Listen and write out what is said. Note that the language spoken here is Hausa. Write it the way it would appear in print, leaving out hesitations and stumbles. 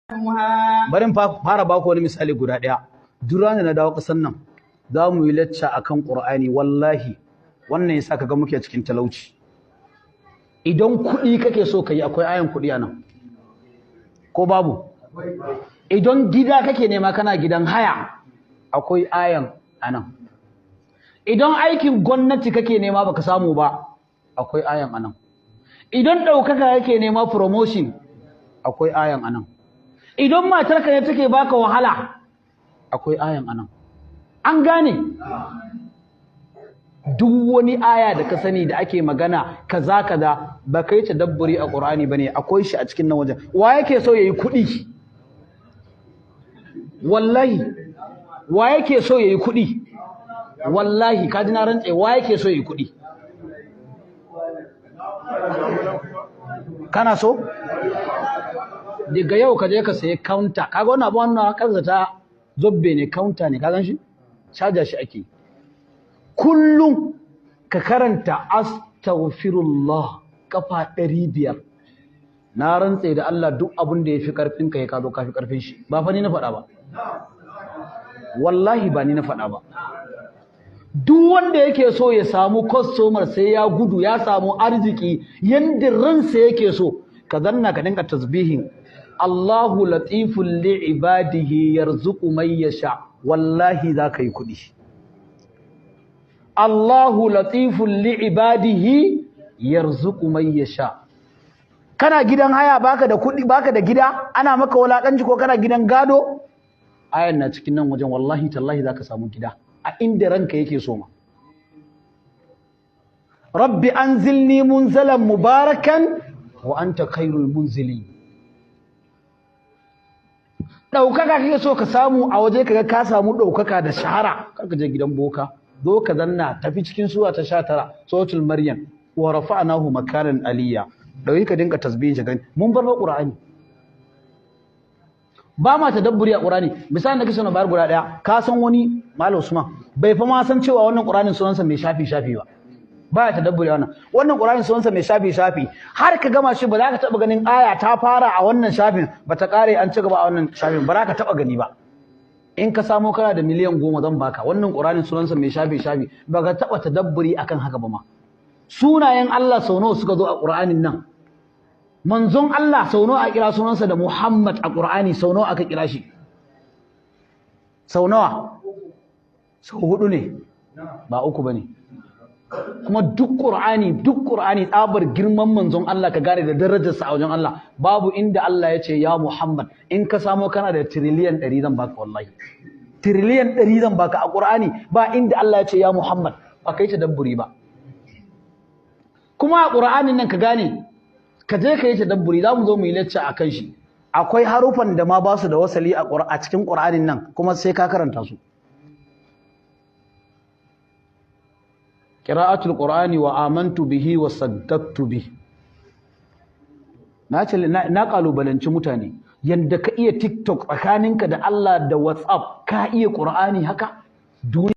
Bari in fara baku wani misali guda ɗaya. Duk ranar na dawo ƙasar nan za mu yi lacca akan Qur'ani, wallahi wannan yasa kaga muke cikin talauci. Idan kuɗi kake so ka yi, akwai ayan kuɗi a nan ko babu? Idan gida kake nema, kana gidan haya, akwai ayan a nan. Idan aikin gwamnati kake nema baka samu ba, akwai ayan a nan. Idan ɗaukaka kake nema, promotion, akwai ayan a nan. Idan matarka ne take baka wahala, akwai ayan a nan. An gane? Duk wani aya da ka sani da ake magana kaza kaza, ba kai tadabburi a Qur'ani bane, akwai shi a cikin nan wajen. Wa yake so yayi kuɗi? Wallahi, wa yake so yayi kuɗi? Wallahi, ka ji na rantse, wa yake so yayi kuɗi? Kana so? Daga yau ka je ka sayi counter. Kaga wannan abu, wannan kansa ta zobbe ne, counter ne, ka gan shi? Caja shi ake. Kullum ka karanta astaghfirullah kafa 500. Na rantse da Allah, duk abin da yafi karfin ka ya ka zo ka fi karfin shi. Ba fa ni na faɗa ba. Wallahi ba ni na faɗa ba. Duk wanda yake so ya samu customer, sai ya gudu ya samu arziki yanda ransa yake so, ka zanna ka dinga tasbihin Allahu latiful li ibadihi yarzuqu man yasha, wallahi zaka yi kuɗi. Allahu latiful li ibadihi yarzuqu man yasha. Kana gidan haya baka da kuɗi, baka da gida, ana maka wulakanci, ko kana gidan gado, ayan na cikin nan wajen, wallahi tallahi zaka samu gida a inda ranka yake so ma. Rabbi anzilni munzalan mubarakan wa anta khairul munzilin. Ɗaukaka kake so ka samu a waje, kaga ka samu ɗaukaka da shahara, kar ka je gidan boka, zo ka zanna, tafi cikin sura ta 19, suratul Maryam, wa rafa'nahu makanan aliyya, dauki ka dinka tasbihin shi. Gani mun bar Qur'ani, ba ma tadabburi a Qur'ani. Misali da kake so na bayar guda daya, ka san wani Malam Usman bai fa ma san cewa wannan Qur'anin sunansa mai shafi shafi ba, ba ya tadabburi wannan. Wannan Qur'anin sunansa mai shafi shafi. Har ka gama shi ba za ka taba ganin aya ta fara a wannan shafin ba ta kare an ci gaba a wannan shafin ba, za ka taba gani ba. In ka samo kana da miliyan 10 zan baka. Wannan Qur'anin sunansa mai shafi shafi, ba ka taba tadabburi akan haka ba ma. Sunayen Allah sau nawa suka zo a Qur'anin nan? Manzon Allah sau nawa a kira sunansa da Muhammad a Qur'ani? Sau nawa aka kira shi? Sau nawa? Sau hudu ne, ba uku bane. Kuma duk Qur'ani, duk Qur'ani, tsabar girman manzon Allah, ka gane da darajarsa a wajen Allah, babu inda Allah ya ce ya Muhammad. In ka samo kana da tiriliyan 100 zan baka, wallahi tiriliyan 100 zan baka. A Qur'ani ba inda Allah ya ce ya Muhammad, ba kai tadabburi ba. Kuma a Qur'anin nan, ka gane, ka je ka yi tadabburi, za mu zo mu yi lecture akan shi. Akwai harufan da ma ba su da wasali a cikin Qur'anin nan, kuma sai ka karanta su. Qira'atul Qur'ani wa amantu bihi wa saddaqtu bihi. Na ce na kalubalanci mutane, yanda ka iya TikTok tsakaninka da Allah da WhatsApp, ka iya Qur'ani haka? Duniya.